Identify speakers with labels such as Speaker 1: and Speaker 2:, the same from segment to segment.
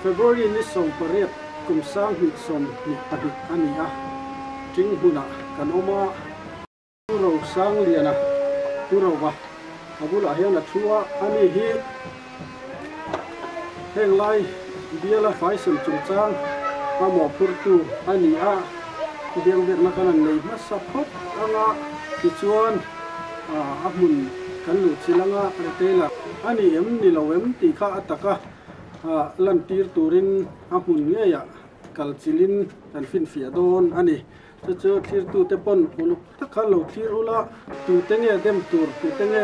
Speaker 1: February ni 18 kum 2022 a ni a, Ting hmunah kan awm a. Pu Rosangliana, Pu Rova, a bulah hian a thu a, ani hi heng lai biala faisem chungchang a mawhphurtu a ni a, biangbiakna kan han nei hmasa phawt ang a, tichuan a hmun kan luh chilh ang a, retailer a ni em ni lo em tih kha a taka lantir turin a hmun ngeiah kal chilhin kan finfiah dawn a ni. Chu chu thlirtute pawn uluk tak khan lo thlir ula, tute nge dem tur, tute nge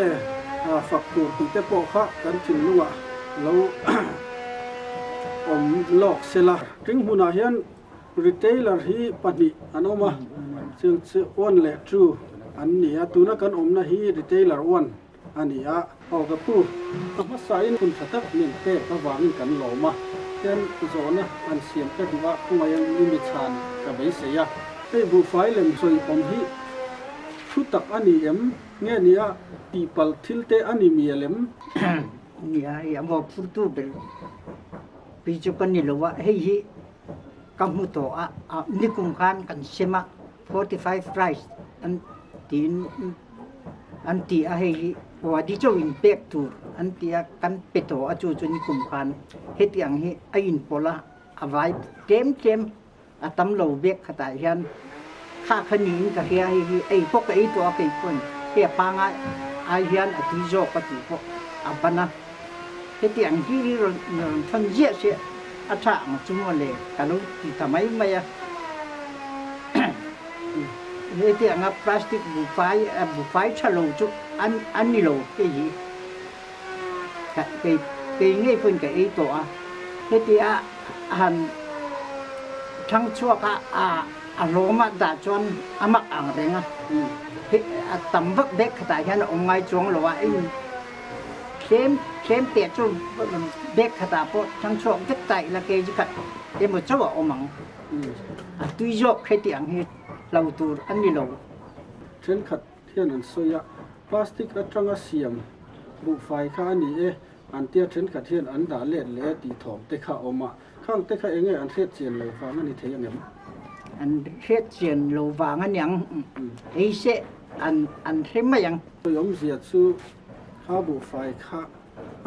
Speaker 1: fak tur tih te pawh kha kan thinlungah lo awm lawk se la. Ring hmunah hian retailer hi pahnih an awm a, chung chu one leh two an ni a, tuna kan awmna hi retailer one a ni a. Aw ka pu, a hmasain hun tha tak min pek avangin kan lawm a, hian zawhna an siam ka duh a, khawngaih i mi chhan ka beisei a. Hei buhfai lem sawi awm hi thu tak a ni em? Nge nia tihpalh thil te a ni mial em?
Speaker 2: Nia, hei a mawhphurtu ber pi chu ka ni lo a, hei hi ka hmu tawh a, nikum khan kan sem a, 45 rice an tiin an ti a hei hi wadi chaw in pek tur an ti a kan pe tawh a chu chu nikum khan heti ang hi a inpawlh a a vai tlem tlem a tam lo bek khatah hian kha kha niin ka hria hei hi ei pawh ka ei tawh a kei pawhin hei a pangai ai hian a tui zawk a tih pawh a ban a heti ang hi hi rawn rawn thawn ziah se a tha ang chu maw le ka lo ti ta mai mai a. Heti anga plastic buhfai buhfai tha lo chu an an ni lo hei hi ka kei kei ngei pawhin ka ei tawh a heti a han thang chhuak a a a hlawm a dah chuan a mak ang reng a hei a tam vak bag khatah hian a awm ngai chuang lo a in tlem tlem teh chu bag khatah pawh thang chhuak vek ta ila kg khat emaw chauh a awm ang. A tui zawk heti ang hi hlo tur a ni lo.
Speaker 1: Thenkhat hian an sawi a, plastic atanga siam buhfai kha a ni e, an tia thenkhat hian an dah let leh e tih thawm te kha a awm a. Khang te kha enge an hriat chian lo vang a ni thei angem?
Speaker 2: An hriat chian lo vang a niang, ei se an an hre mai ang.
Speaker 1: Sawi awmzia chu kha buhfai kha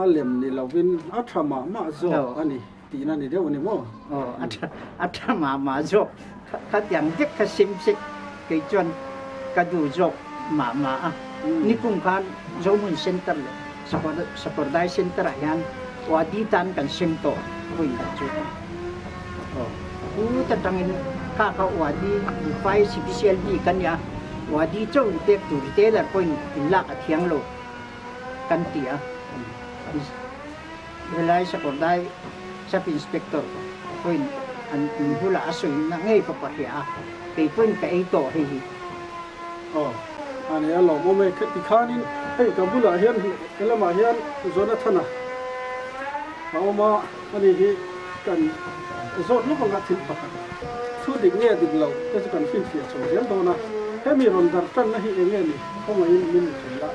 Speaker 1: a lem ni lovin a tha mah mah zawk a ni tihna ni deuh a ni maw?
Speaker 2: Aw, a tha, a tha mah mah zawk. Khatiang vek kha sim se kei chuan ka duh zawk mah mah a. Nikum khan Zohmun Centre leh Sakawrdai Centre ah hian Wadi tan kan sem tawh vawiin khat chu. Aw, pu ta tangin kha kha Wadi Buhfai CPCLB kan nia, Wadi chaw pek tur retailer pawhin inlak a thiang lo. kan ti a, helai Sakawrdai Sub Inspector pawhin an bulah a sawi na ngei ka pahria a, kei pawhin ka ei tawh hei hi.
Speaker 1: Aw, a nei a lawmawm e, khati khanin hei ka bulah hian helamah hian Jonathana a awm a, ani hi kan zawt lawk anga thil pakhat thu dik nge dik lo te chu kan finfiah chho zel dawn a, hemi rawn dar tanna hi eng nge ni? Khawngaihin min thei la.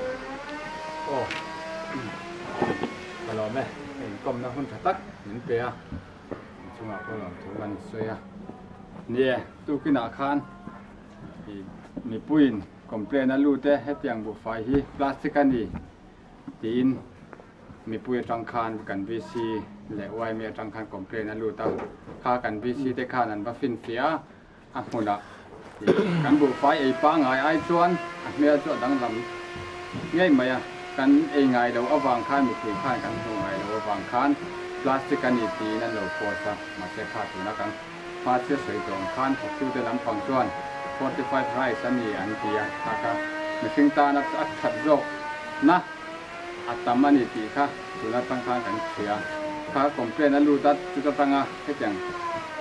Speaker 3: Aw, ka lawm e, ka inkawmna hun tha tak min pe a, inchungah pawh lawmthu kan sawi a. Nie, tukinah khan i mipuiin complain a lut e, hetiang buhfai hi plastic a ni tiin mipui atang khan kan VC leh yma atang khan complain a lut a, kha kan VC te khan an va finfiah a, A hmunah kan buhfai ei pangngai ai chuan a hmel chu a danglam ngei mai a, kan ei ngai lo avang khan mipui khan kan hmuh ngai lo avang khan plastic a ni tiin an lo post a, mahse kha tuna kan hma thil sawi tawh ang khan thawktute lampang chuan fortified rice a ni an ti a, kha kha mihring tana a that zawk na a tam a ni tih kha tuna tang khan kan hria. Kha complaint a lut a, chuta tanga hetiang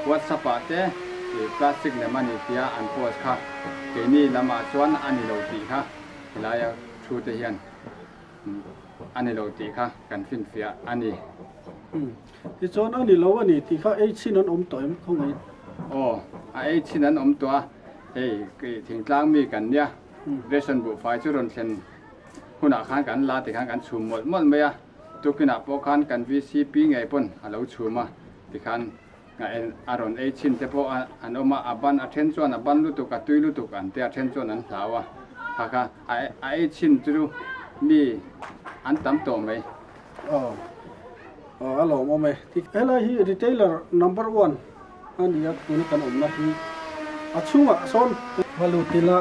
Speaker 3: WhatsApp ah te ih plastic lem a ni tia an post kha keini lamah chuan a ni lo tih kha helaia thu te hian a ni lo tih kha kan finfiah a ni.
Speaker 1: Tichuan a ni lo a ni tih kha ei chin an awm tawh em khawngaih?
Speaker 3: Aw, a ei chin an awm tawh a, hei thingtlang mi kan nia, ration buhfai chu rawn thlen hunah khan kan la tikhan kan chhum mawlh mawlh mai a, tukinah pawh khan kan VCP ngei pawn a lo chhum a, Tikhan a rawn ei chhin te pawh an awm a, a ban a then chuan a ban lutuk, a tui lutuk an tia, a then chuan an hlau a, kha kha a ei chhin chu mi an tam tawh mai.
Speaker 1: Aw a lawmawm e. Helai hi retailer number one a ni a, tuna kan awmna hi a chhungah sawn va lut ila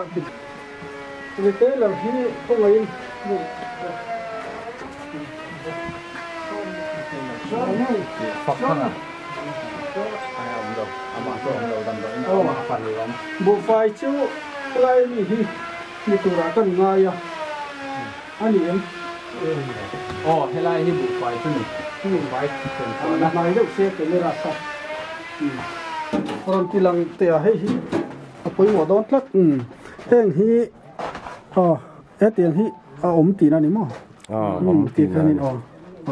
Speaker 1: retailer hi khawngaihin Buhfai chu helai ami hi ni turah kan ngai a, a ni em?
Speaker 3: Aw, helai hi buhfai chu ni. Buhfai thlen chhuahna.
Speaker 1: Hnai deuh se camera kha rawn ti lang teh a, hei hi a pawimawh dawn tlat. Heng hi aw hetiang hi a awm tihna a ni maw?
Speaker 4: Awm tihna a ni.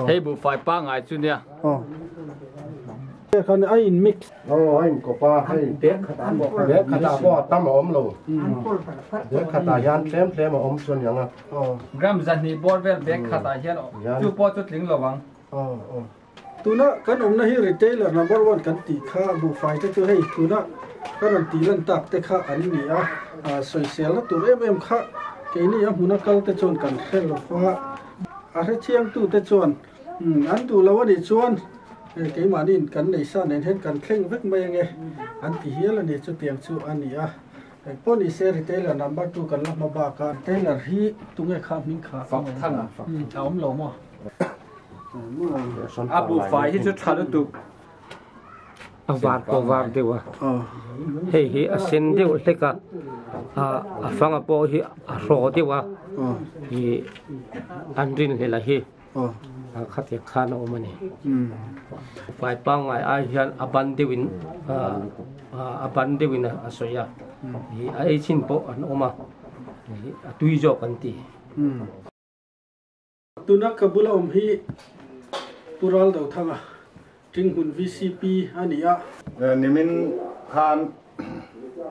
Speaker 3: Hei buhfai pangngai chu nia.
Speaker 1: Aw. Khan a in mix.
Speaker 4: Aw a in kawp a, hei bag khatah pawh a tam a awm lo. Bag khatah hian tlem tlem a awm chu a niang a.
Speaker 3: Gram 200 bawr vel bag khatah hian chu pawh chu tling lo ang.
Speaker 1: Tuna kan awmna hi retailer number one kan tih kha buhfai te chu hei tuna ka rawn tih lan tak te kha an ni a, sawiselna tur em em kha keini a hmuna kal te chuan kan hre lo va, a hrethiangtu te chuan an duh lo a nih chuan keimahniin kan nei sa nen hian kan thleng vek mai ange an ti hial a ni, chutiang chu a ni a. Engpawh ni se retailer number two kan la hma bak a, retailer hi tunge kha hming kha a awm lo maw?
Speaker 3: A buhfai hi chu tha lutuk.
Speaker 5: A var pawh var deuh a, hei hi a sen deuh hlek a, a fanga pawh hi a hraw deuh a, ih an rinhlelh a hi khatiang khan a awm a ni. Buhfai pangngai ai hian a ban deuhin a ban deuhin a sawi a, ih a ei chin pawh an awm a, ih a tui zawk an ti.
Speaker 1: Tuna ka bula awm hi Pu Raldothanga, Tinghmun VCP a ni a.
Speaker 6: Nimin khan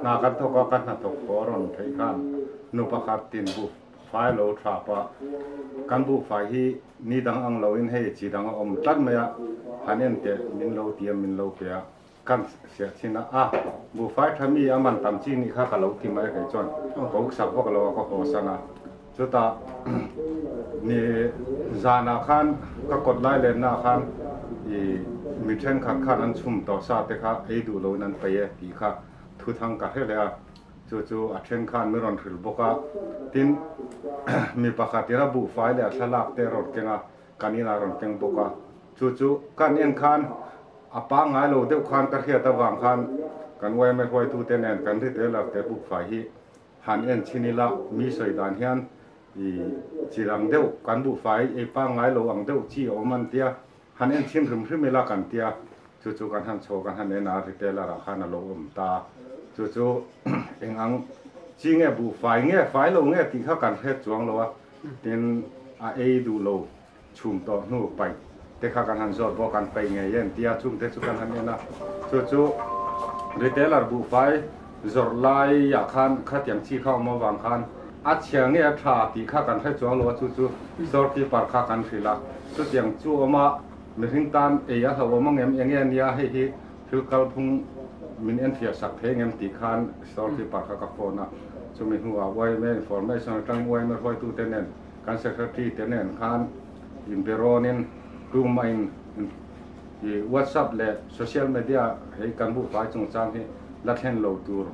Speaker 6: hna kan thawk a, ka hnathawk pawh a rawn theih khan nu pakhat tin buhfai lo thap a, kan buhfai hi ni dang ang loin hei chi dang a awm tlat mai a, han en teh min lo ti a min lo pe a, kan hriat chin a, a buhfai tha mi a man tam chi nih kha ka lo ti mai a kei chuan ka uksak vak lo a ka haw san a, chutah ni zanah khan ka kawt lai lenna ah khan i mi thenkhat khan an chhum tawh sa te kha ei duh loin an peih e tih kha thu thang ka hre hle a, chu chu a then khan mi rawn hrilh bawk a, tin mi pakhat ina buhfai leh a thlalak te a rawn keng a, Kan inah rawn keng bawk a, chu chu kan en khan a pangngai lo deuh khan ka hriat avang khan kan yma hruaitute nen kan retailer te bukfai hi han en chhin ila, mi sawi dan hian i chi dang deuh kan buhfai ei pangngai lo ang deuh chi a awm an tia, han en chhin hrim hrim ila kan tia, chu chu kan han chho kan han en a retailer ah khan a lo awm ta, chu chu eng ang chi nge buhfai nge fai lo nge tih kha kan hre chuang lo a. Tin, a ei duh lo chhum tawh hnu paih te kha kan han zawt bawk, an paih ngei en tia chungte chu kan han en a. Chu chu retailer buhfai zawrh laiah khan khatiang chi kha awm avang khan a chhia nge a tha tih kha kan hre chuang lo a, chu chu store keeper kha kan hrilh a. Chutiang chu awm a, mihring tan ei a hlauhawm ang em, enge nia hei hi thil kalphung min enfiah sak thei ngem tih khan store keeper kha ka phone a, chumi hnuah yma information atangin yma hruaitute nen kan secretary te nen khan inberawnin tumah in whatsapp leh social media hei kan buhfai chungchang hi la thlen lo tur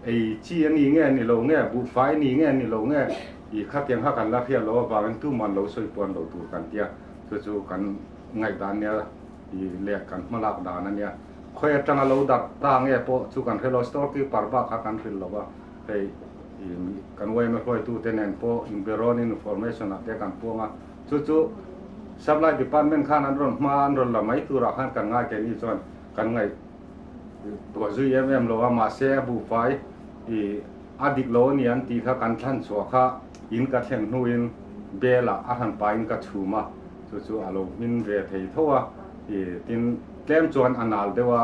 Speaker 6: ei chi a ni nge ni lo nge buhfai ni nge ni lo nge i khatiang kha kan la hriat loh avangin tuman lo sawi puan lo tur kan tia chu chu kan ngaihdan nia. I leh kan hmalak dan a nia. Khawi atanga lo darh ta nge pawh chu kan hre lo, store keeper bak kha kan hrilh lo va, hei i kan yma hruaitute nen pawh inberawn information ah te kan puang a, chu chu supply department khan an rawn hma an rawn la mai turah khan kan ngai keini chuan kan ngaih tuah zui em em lo a, mahse a buhfai i a dik lo a ni an tih kha kan thlan chhuah kha in ka thlen hnuin bel ah a hran pahin ka chhum a. Chu chu a lo hmin ve thei tho a, i tin tlem chuan a nal deuh a,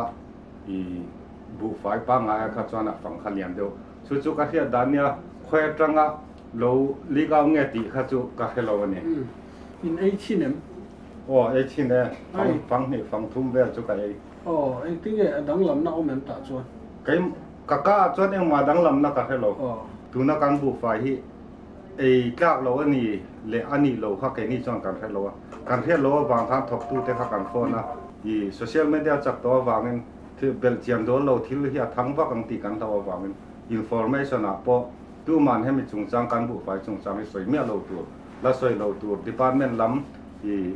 Speaker 6: i buhfai pangngai a kha chuan a fang kha lian deuh. Chu chu ka hriat dan nia, khawi atanga lo leak out nge tih kha chu ka hre lo a ni.
Speaker 1: In ei chhin em?
Speaker 6: Aw, ei thin e. Fang, fang hnih, fang thum vel chu ka ei.
Speaker 1: Aw, engtinge a danglamna awm em tah chuan?
Speaker 6: Kei, ka ka ah chuan engmah danglamna ka hre lo. Tuna kan buhfai hi ei tlak lo a ni leh a nih lo kha keini chuan kan hre lo a. Kan hriat loh avang khan thawktute kha kan phone a. I social media chak tawh avangin thil belh chian dawn lo thil hi a thang vak ang tih kan hlauh avangin information ah pawh tuman hemi chungchang kan buhfai chungchang hi sawi miah lo tur, la sawi lo tur department lam i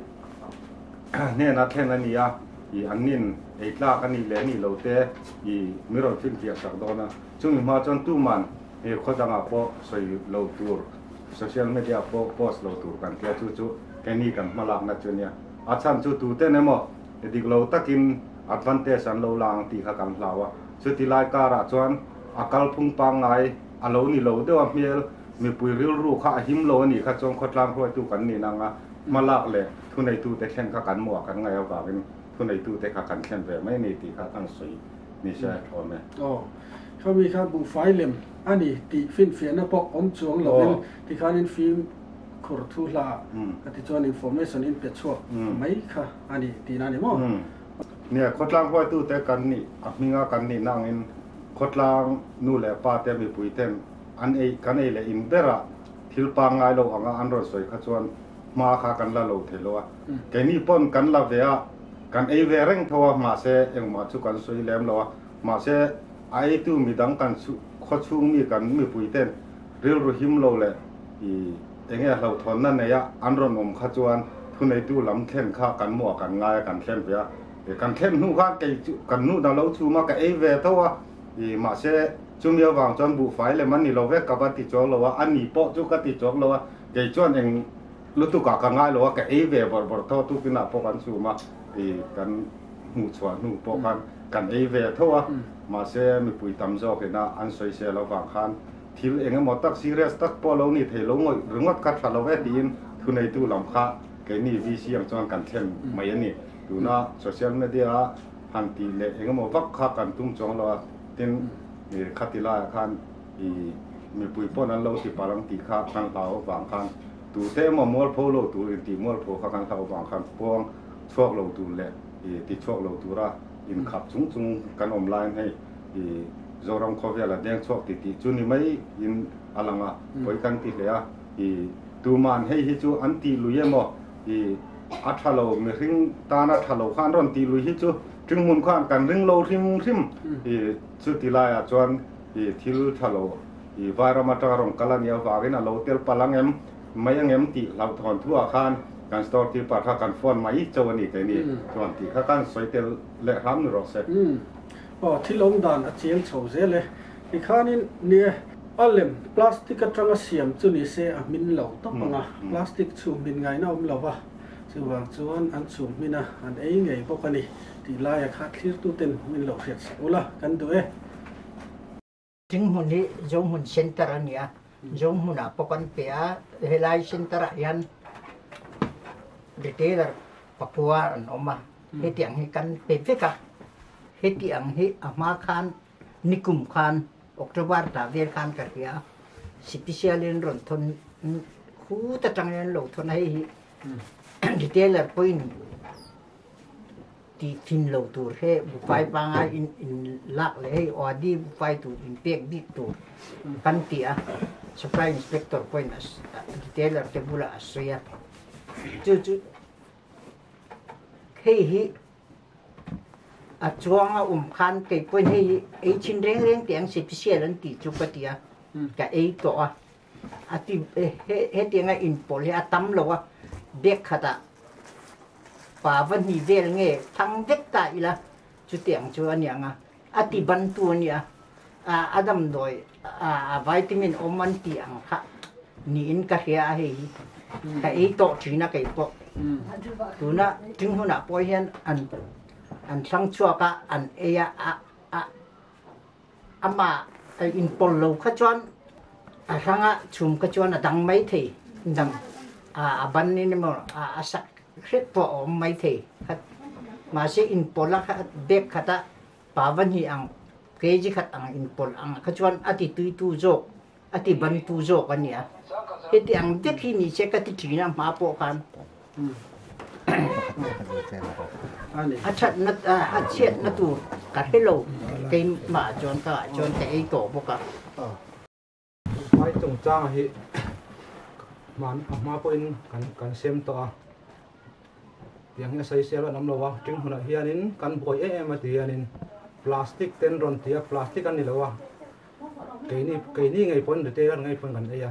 Speaker 6: hnena thlen a ni a, i an nin ei tlak a nih leh nih lo te i mi rawn finfiah sak dawn a. Chumi hma chuan tuman he khaw dangah pawh sawi lo tur, social media pawh post lo tur kan tia chu chu keini kan hma lakna chu a nia. A chhan chu tuten emaw dik lo takin advantage an lo la ang tih kha kan hlau a. Chuti lai karah chuan a kalphung pangngai a lo ni lo deuh a hmel mipui rilru kha a him lo a nih kha chuan khawtlang hruaitu kan ni nang a, hma lak leh thuneitute thlen kha kan muah kan ngaih avangin thuneitute kha kan thlen ve mai a ni tih kha kan sawi ni se a thawn e.
Speaker 1: Aw, khami kha buhfai lem a ni tih finfiahna pawh awm chuang lovin tikhanin fimkhur thu hla ah tichuan information in pe chhuak mai kha a ni tihna a ni maw?
Speaker 6: Nia, khawtlang hruaitute kan nih a hminga kan nih nangin khawtlang nu leh pa te mipui ten an ei kan ei leh in berah thil pangngai lo anga an rawn sawi kha chuan hma kha kan la lo thei lo a. Keini pawn kan la ve a, kan ei ve reng tho a, mahse engmah chu kan sawi lem lo a. Mahse a eitu midang kan khaw chhung mi kan mipui ten rilru him lo leh i enge hlauhthawnna nei a an rawn awm kha chuan thuneitu lam thlen kha kan muah kan ngai a, kan thlen ve a. Kan thlen hnu khan kei chu kan nu na lo chhum a, ka ei ve tho a. I mahse chumi avang chuan buhfai lem a ni lo vek ka va ti chuang lo a, a ni pawh chu ka ti chuang lo a, kei chuan eng lutuk ah ka ngai lo a, ka ei ve bawrh bawrh tho tukinah pawh kan chhum a, i kan hmuh chhuah hnu pawh khan kan ei ve tho a, mahse mipui tam zawk ina an sawi sel avang khan thil eng emaw tak serious tak pawh lo ni thei lo ngawih ringawt kha tha lo ve tiin thuneitu lam kha keini VC ang chuan kan thlen mai a ni. Tuna social media a han tih leh eng emaw vak kha kan tum chuang lo a, tin khati laiah khan i mipui pawn an lo ti palh ang tih kha kan hlau avang khan tute emaw mualpho lo tur intih mualpho kha kan hlau avang khan puang chhuak lo tur leh i ti chhuak lo tura inkhap chung chung kan awm laiin hei i Zoram khawvel a deng chhuak ti tih chu ni mai in a lang a, pawi kan ti hle a, i tuman hei hi chu an tih lui emaw I a tha lo, mihring tana tha lo kha an rawn tih lui hi chu ṭinghmun khan kan ring lo hrim hrim. I chuti laiah chuan i thil tha lo i vairam atanga rawn kal a nih avangin a lo tel palh ang em, mai ang em tih hlauhthawn thuah khan kan store keeper kha kan phone mai cho a ni keini chuan tih kha kan sawi tel leh hram ni rawh se.
Speaker 1: Aw, thil awm dan a chiang chho zel e. Tikhanin ni e. A lem plastic atanga siam chu ni se a hmin lo tawp ang a, plastic chhum hmin ngaihna awm lo va, chuvang chuan an chhum hmin a, an ei ngei bawk a ni tih laia kha thlirtuten min lo hriat sak ula kan duh e.
Speaker 2: Tinghmun hi Zohmun Centre a ni a, Zohmunah pawh kan pe a, helai centre ah hian retailer pakua an awm a, hetiang hi kan pe vek a, hetiang hi a hma khan Nikum khan October ta vel khan ka hria a, Sipisial in rawn thawn khut atangin an lo thawn a, hei hi retailer pawhin tih thin lo tur he bufai pangai in in lak leh hei Wadi bufai tur in pek bik tur kan ti a, Supply Inspector pawhin retailer te bulah a sawi a, chu chu hei hi A chuang a um khan kei pawhin hei hi ei chhin reng reng teh ang sipisial an tih chu ka ti a, ka ei tawh a. A ti hetianga inpawlh hi a tam lo a, bag khatah pa va hni vel nge thang vek ta ila chutiang chu a niang a, a ti bantu a nia, a damdawi a vitamin awm an tih ang kha niin ka hria a hei hi ka ei tawh thin a kei pawh tuna thing hunah pawh hian an an thlang chhuak a an ei a a a amah inpawl lo kha chuan a hranga chhum kha chuan a dang mai thei dang a a ban in emaw a a sak hret pawh a awm mai thei kha mahse inpawl a kha bag khata Pa va hnih ang, kg khat ang inpawlh ang kha chuan a ti tuitu zawk, a ti bantu zawk a nia. Heti ang vek hi ni se ka ti thin a hma pawh khan. A thatna a chhiatna tur ka hre lo keimah chuan ka ah chuan ka ei tawh bawk a.
Speaker 7: Hmai chungchanga hi hman a hma pawhin kan kan sem tawh a, tiang hi a sawisel an awm lo a, ṭing hunah hianin kan buai em em a ti hianin plastic te an rawn ti a, plastic an ni lo a, keini keini ngei pawn retailer ngei pawn kan ei a,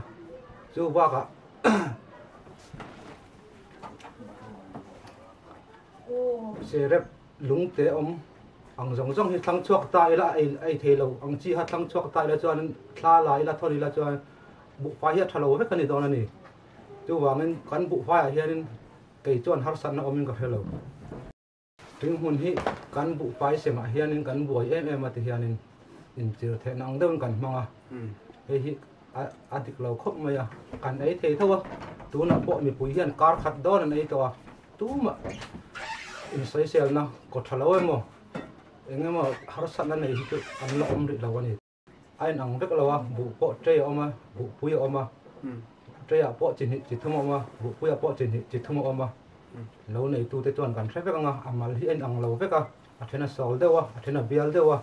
Speaker 7: chu bakah Serep lungte awm ang zawng zawng hi thlang chhuak ta ila a ei thei lo ang chi kha thlang chhuak ta ila chuan thla la ila thawn ila chuan buhfai hi a tha lo vek a ni dawn a ni. Chuvangin kan buhfaiah hianin kei chuan harsatna awmin ka hre lo. Tui hmun hi kan buhfai semah hianin kan buai em em a ti hianin inchir theihna ang deuhin kan hmang a, hei hi a dik lo khawp mai a, kan ei thei tho a, tunah pawh mipui hian kar khat dawn an ei tawh a, tumah insawiselna kaw tha lo emaw eng emaw harsatna nei hi chu an la awm rih lo a ni. A inang vek lo a, buh pawh tray a awm a, buhpui a awm a, tray ah pawh chi hnih chi thum a awm a, buhpui ah pawh chi hnih chi thum a awm a, lo neitute chuan kan hre vek ang a, a mal hi a inang lo vek a, a then a sawl deuh a, a then a bial deuh a,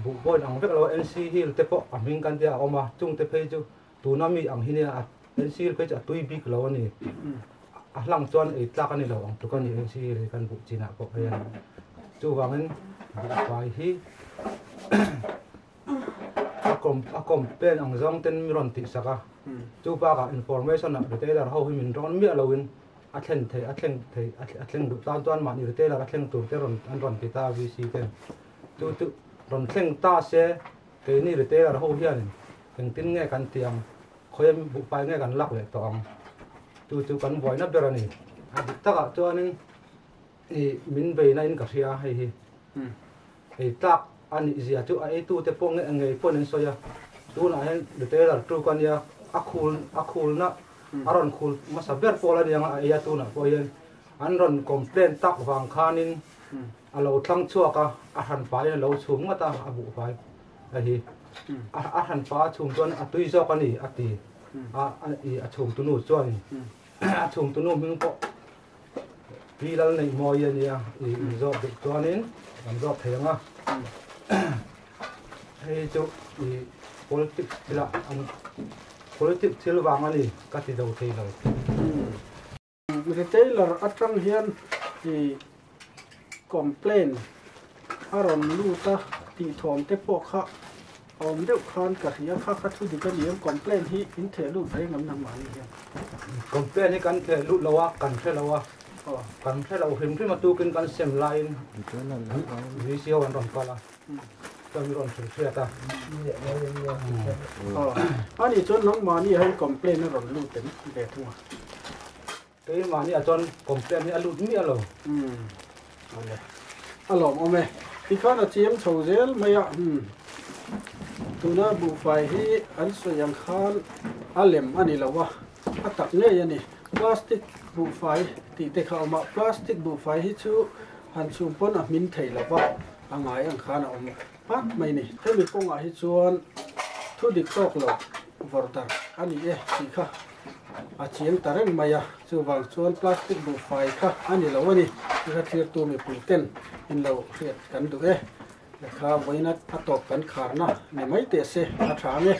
Speaker 7: buh pawh a inang vek lo a, NC Hill te pawh a hming kan tia a awm a, chungte phei chu tuna mi ang hi nia a NC Hill phei chu a tui bik lo a ni, a hlang chuan ei tlak a ni lo ang tluk a ni NC Hill hi kan buh chinah pawh hian chuvangin buhfai hi a kawm a complain ang zawng ten mi rawn tihsak a, chu bakah information ah retailer ho hi min rawn miah loin a thlen thei a thleng thei a thleng duh tan chuan mahni retailer a thleng tur te rawn an rawn ti ta a VC ten chu chu rawn thleng ta se keini retailer ho hianin engtin nge kan tih ang khawi buhfai nge kan lak leh tawh ang chu chu kan buaina ber a ni a dik takah chuanin ih min beina in ka hria hei hi ei tlak a nih zia chu a eitu te pawh nge ngei pawhin an sawi a tunah hian retailer tuk a nia a khul a khulna a rawn khul hmasa ber pawl a nia a ei a tunah pawh hian an rawn complain tak vang khanin a lo thlang chhuak a a hran pahin a lo chhum ngawt a a buhfai a hi a hran pa a chhum chuan a tui zawk a ni a ti a a chhum tunu chuan a chhum tunu hming pawh Pi lal neih mawi a nia i inzawk duh chuanin kan zawk thei ang a hei chu i politics thilah an politics thil vang a ni ka ti do thei lo.
Speaker 1: Retailer atang hian i complain a rawn lut a tih thawm te pawh kha a awm deuh khan ka hria kha kha thu dik a ni em complain hi in theh lut reng ang nangmah ni hian.
Speaker 7: Complain hi kan theh lut lo a kan hre lo a kan hre lo hrim hrim a tukin kan sem laiin VC ho an rawn kal a chuan min rawn hrilh hriat a.
Speaker 1: Ani chuan nangmahni hian complain a rawn lut em ve thung a.
Speaker 7: Keimahni ah chuan complaint hi a lut miah lo.
Speaker 1: Umm awle a lawmawm e. Tikhan a chiang chho zel mai a umm tuna buhfai hi an sawi ang khan a lem a ni lo a, a tak ngei a ni. Plastic buhfai tih te kha a awm a, plastic buhfai hi chu han chhum pawn a hmin thei lo va, a ngai ang khan a awm pat mai ni. Hemi kawngah hi chuan thu dik tawk lo vawrh darh a ni e tih kha a chiang ta reng mai a, chuvang chuan plastic buhfai kha a ni lo a ni tih kha thlirtu mipui ten in lo hriat kan duh e. Lekha vawiin a tawp kan kharna ni mai teh se a tha ang e.